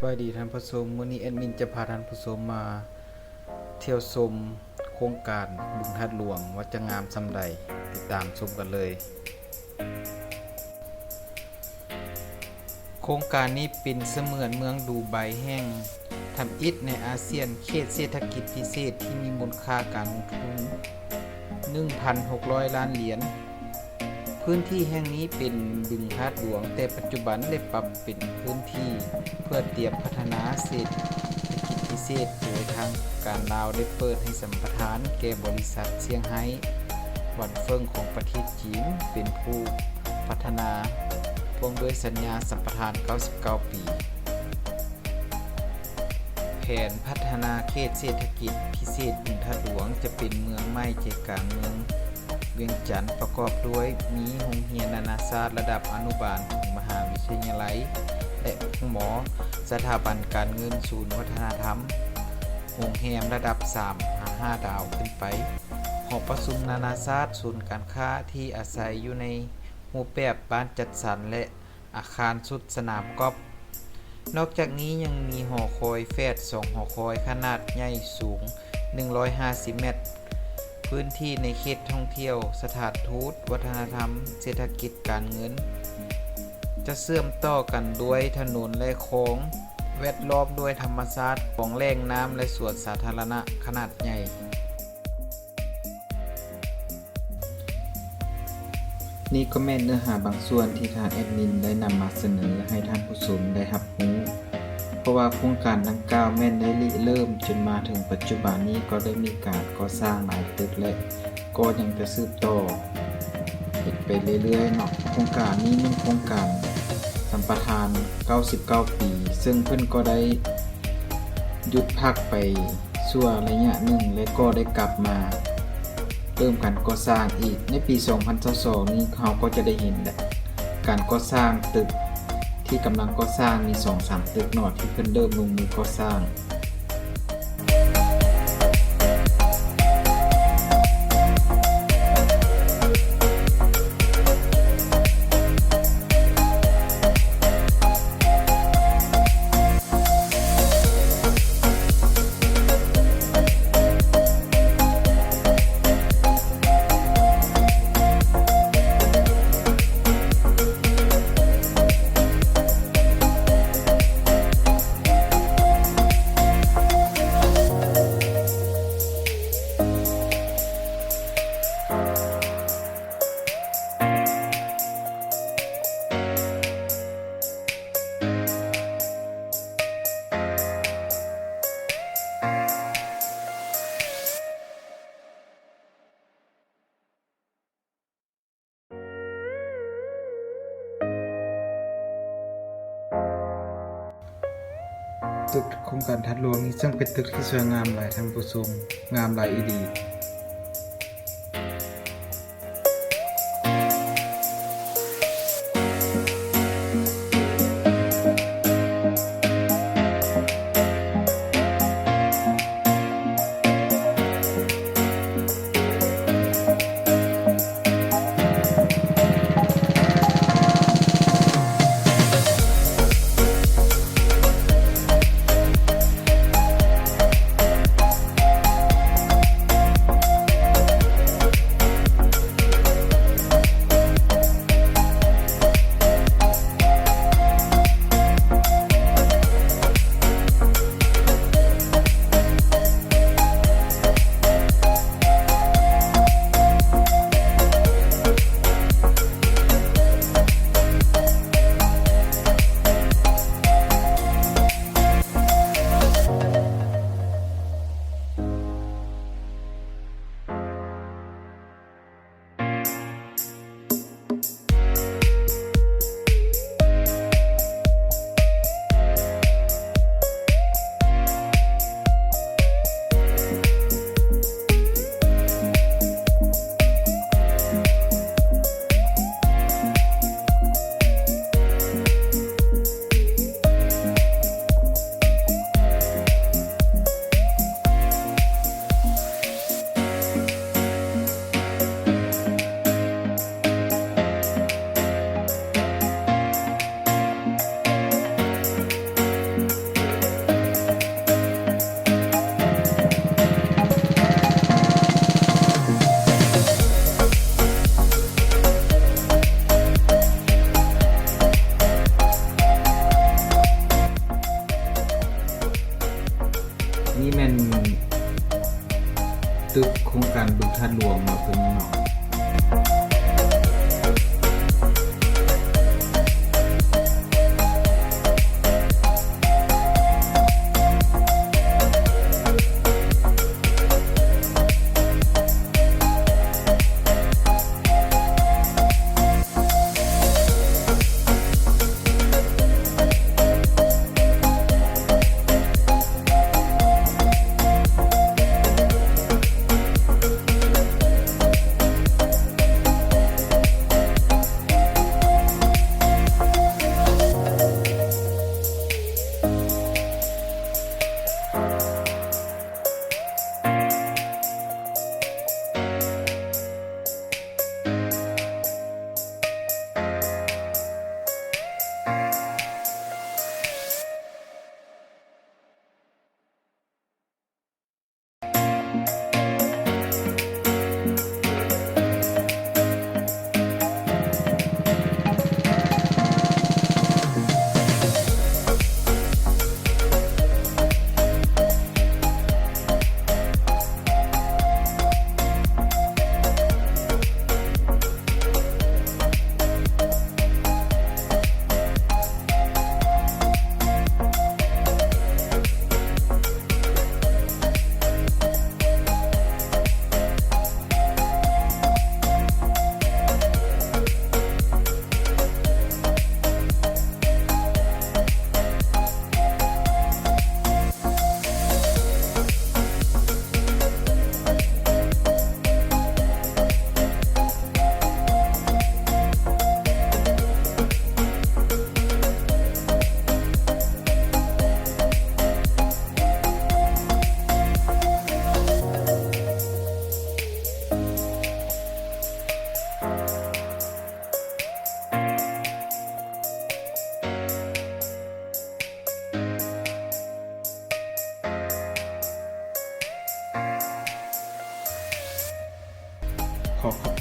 ສະບາຍດີທ່ານຜູ້ຊົມ, ມື້ນີ້ແອດມິນຈະພາທ່ານຜູ້ຊົມມາທ່ຽວຊົມໂຄງການບຶງທາດຫຼວງວ່າຈະງາມສ່ຳໃດ, ຕິດຕາມຊົມກັນເລີຍ. ໂຄງການນີ້ເປັນສະເໝືອນເມືອງດູໄບແຫ່ງທຳອິດໃນອາຊຽນ, ເຂດເສດຖະກິດພິເສດທີ່ມີມູນຄ່າການລົງທຶນໜຶ່ງພັນຫົກຮ້ອຍລ້ານຫຼຽນ. ພື້ນທີ່ແຫ່ງນີ້ເປັນບຶງທາດຫຼວງ, ແຕ່ປັດຈຸບັນໄດ້ປັບເປັນພື້ນທີ່ເພື່ອຕຽມພັດທະນາເສດຖະກິດພິເສດ, ໂດຍທາງການລາວໄດ້ເປີດໃຫ້ສຳປະທານແກ່ບໍລິສັດຊຽງໄຮ້ວັນເຟິງຂອງປະເທດຈີນ ເປັນຜູ້ພັດທະນາ ພ້ອມດ້ວຍສັນຍາສຳປະທານເກົ້າສິບເກົ້າປີ. ແຜນພັດທະນາເຂດເສດຖະກິດພິເສດບຶງທາດຫຼວງ ຈະເປັນເມືອງໃໝ່ໃຈກາງເມືອງວຽງຈັນ, ປະກອບດ້ວຍມີໂຮງຮຽນນານາຊາດລະດັບອະນຸບານເຖິງມະຫາວິທະຍາໄລ ແລະ ໂຮງໝໍ, ສະຖາບັນການເງິນ, ສູນວັດທະນະທຳ, ໂຮງແຮມລະດັບສາມຫາຫ້າດາວຂຶ້ນໄປ, ຫໍປະຊຸມນານາຊາດ, ສູນການຄ້າທີ່ອາໄສຢູ່ໃນຮູບແບບບ້ານຈັດສັນ ແລະ ອາຄານສຸດສະໜາມກອບ. ນອກຈາກນີ້ຍັງມີຫໍຄອຍແຝດສອງຫໍຄອຍຂະໜາດໃຫຍ່ສູງໜຶ່ງຮ້ອຍຫ້າສິບແມັດ, ພື້ນທີ່ໃນເຂດທ່ອງທ່ຽວ, ສະຖານທູດ, ວັດທະນະທຳ, ເສດຖະກິດ, ການເງິນ, ຈະເຊື່ອມຕໍ່ກັນດ້ວຍຖະໜົນ ແລະ ຄອງ, ແວດລ້ອມດ້ວຍທຳມະຊາດຂອງແຫຼ່ງນ້ຳ ແລະ ສວນສາທາລະນະຂະໜາດໃຫຍ່. ນີ້ກໍແມ່ນເນື້ອຫາບາງສ່ວນທີ່ທາງແອດມິນໄດ້ນຳມາສະເໜີໃຫ້ທ່ານຜູ້ຊົມໄດ້ຮັບຮູ້, ເພາະວ່າໂຄງການດັ່ງກ່າວແມ່ນໄດ້ລິເລີ່ມຈົນມາເຖິງປັດຈຸບັນນີ້ກໍໄດ້ມີການກໍ່ສ້າງຫຼາຍຕຶກ ແລະ ກໍຍັງຈະສືບຕໍ່ໄປເລື້ອຍໆເນາະ. ໂຄງການນີ້ແມ່ນໂຄງການສຳປະທານເກົ້າສິບເກົ້າປີ, ເຊິ່ງເພິ່ນກໍໄດ້ຢຸດພັກໄປ ຊົ່ວໄລຍະໜຶ່ງ ແລະ ກໍໄດ້ກັບມາເລີ່ມການກໍ່ສ້າງອີກ. ໃນປີສອງພັນຊາວສອງນີ້ ເຮົາກໍຈະໄດ້ເຫັນແຫຼະ ການກໍ່ສ້າງຕຶກທີ່ກຳລັງກໍ່ສ້າງມີສອງສາມຕຶກເນາະ ທີ່ເພິ່ນເລີ່ມລົງມືກໍ່ສ້າງ. ຕຶກໂຄງການທາດຫຼວງນີ້ ເຊິ່ງເປັນຕຶກທີ່ສວຍງາມຫຼາຍທ່ານຜູ້ຊົມ, ງາມຫຼາຍອີ່ຫຼີ.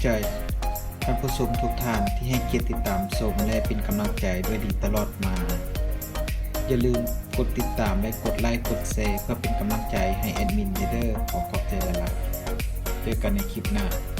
ໃຈທ່ານຜູ້ຊົມທຸກທ່ານທີ່ໃຫ້ກຽດຕິດຕາມຊົມ ແລະ ເປັນກຳລັງໃຈດ້ວຍດີຕະຫຼອດມາ. ຢ່າລືມກົດຕິດຕາມ ແລະ ກົດໄລກົດແຊ ເພື່ອເປັນກຳລັງໃຈໃຫ້ແອດມິນແດ່ເດີ້. ຂໍຂອບໃຈຫຼາຍໆ. ເຈີກັນໃນຄລິບໜ້າ.